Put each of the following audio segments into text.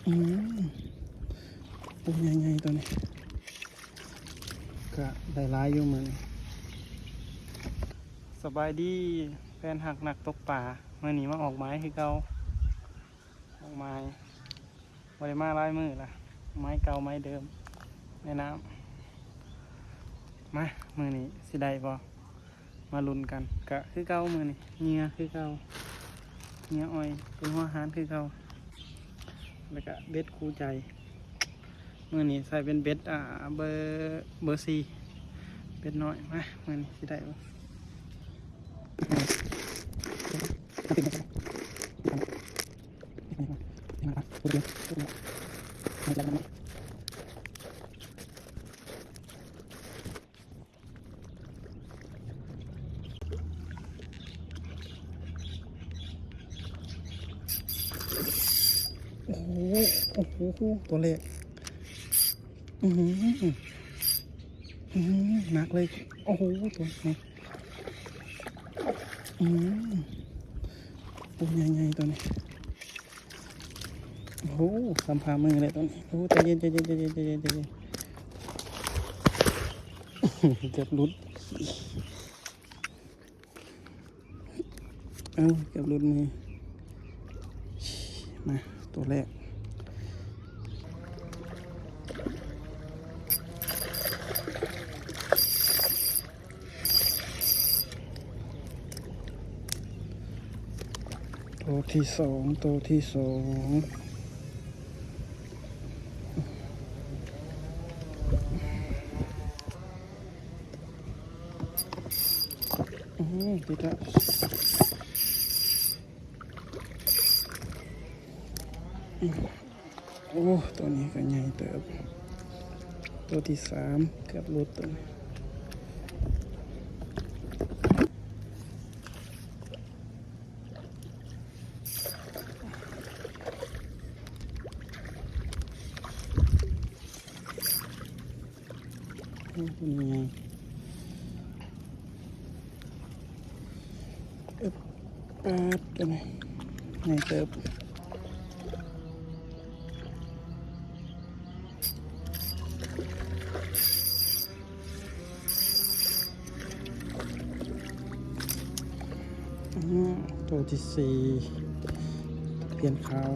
ອືມ ໂອ້ ໃຫຍ່ໆ ໂຕນີ້ ກະໄດ້ຫຼາຍຢູ່ມື້ນີ້. ສະບາຍດີແຟນຮັກນັກຕົກປາ, ມື້ນີ້ມາອອກໝາຍຄືເກົ່າ, ອອກໝາຍ ບໍ່ໄດ້ມາຫຼາຍມື້ລະ, ໝາຍເກົ່າໝາຍເດີມໃນນ້ຳ. ມາ ມື້ນີ້ຊິໄດ້ບໍ່? ມາລຸ້ນກັນ. ກະຄືເກົ່າມື້ນີ້ ເຫຍື່ອຄືເກົ່າ, ເຫຍື່ອອ້ອຍເປັນຫົວອາຫານຄືເກົ່າ, ແລ້ວກະເບັດຄູ່ໃຈ. ມື້ນີ້ໃສ່ເປັນເບັດ ອ່າ ເບີ ເບີສີ່ ເບັດນ້ອຍ. ມາ ມື້ນີ້ຊິໄດ້ບໍ່? ໂອ້ໂຫ ໂອ້ໂຫ ໂຕແລກ. ອືມ ອືມ ໜັກເລີຍ. ໂອ້ໂຫ ໂຕນີ້ ອືມ ໂຕໃຫຍ່ໆ ໂຕນີ້. ໂອ້ໂຫ ສຳພາມືເລີຍໂຕນີ້. ໂອ້ ໃຈເຢັນ ໃຈເຢັນ ໃຈເຢັນ ໃຈເຢັນ ໃຈເຢັນ. ເກືອບຫຼຸດ. ເອົ້າ ເກືອບຫຼຸດມື. ມາ ໂຕແລກ. ໂຕທີສອງ ໂຕທີສອງ. ອືມ ຕິດລະ. ອືມ ໂອ້ ໂຕນີ້ກໍໃຫຍ່ເຕີບ. ໂຕທີສາມ ເກືອບຫຼຸດໂຕນີ້. ໂອ້ ໂຕນີ້ໃຫຍ່. ອຶບ ປາດ ໂຕນີ້ໃຫຍ່ເຕີບ. ອືມ ໂຕທີສີ່ ຕະພຽນຂາວ.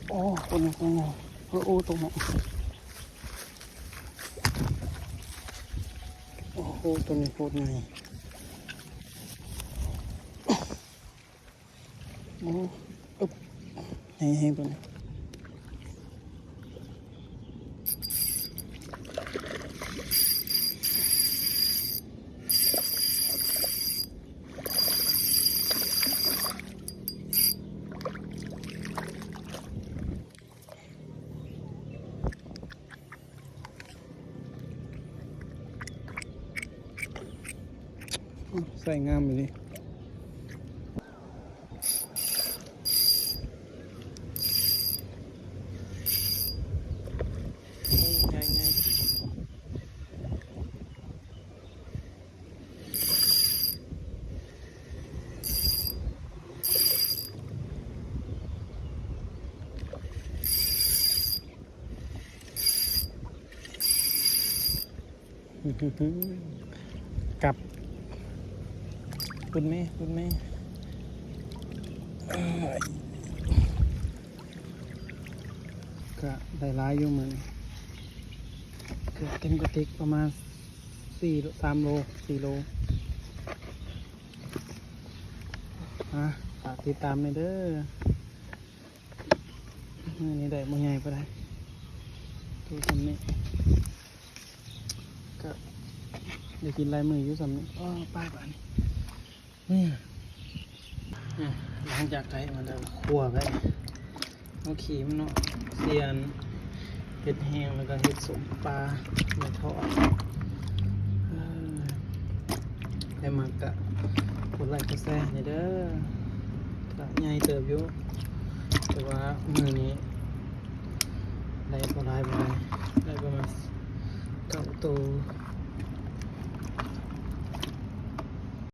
ໂອ້ ໂຕນີ້ ໂຕນີ້ ໂອ້ ໂຕນີ້ ໂອ້ໂຫ ໂຕນີ້ໂຄດໃຫຍ່. ໂອ້ ອຶບ ໃຫຍ່ແຮງໂຕນີ້. ອືມ ໃສ່ງາມອີ່ຫຼີ. ໂອ້ ໃຫຍ່ໆ. ກັບ ປຸດແມ່ ປຸດແມ່. ເອີຍ ກະໄດ້ຫຼາຍຢູ່ມື້ນີ້ ເກືອບເຕັມກະຕິກ ປະມານສີ່ ສາມໂລ ສີ່ໂລ. ອ່າ ຝາກຕິດຕາມແດ່ເດີ. ມື້ນີ້ໄດ້ບໍ່ໃຫຍ່ປານໃດ ໂຕສ່ຳນີ້ ກະໄດ້ກິນຫຼາຍມື້ຢູ່ສ່ຳນີ້. ອ້ອ ໄປບາດນີ້. ອືມ ອ່ະ ຫຼັງຈາກໄດ້ມາແລ້ວ ຂົ້ວໄປ ເອົາຂີ້ມັນເນາະ ສ່ຽນເຮັດແຮງ ແລ້ວກໍເຮັດສົ້ມປາ ມາທອດ. ເອີ ໃຜມັກກະກົດໄລກົດແຊໃຫ້ແດ່ເດີ. ກະໃຫຍ່ເຕີບຢູ່ ແຕ່ວ່າມື້ນີ້ ດ້ບໍ່ຫຼາຍ ບໍ່ຫຼາຍ ໄດ້ປະມານເກົ້າໂຕ.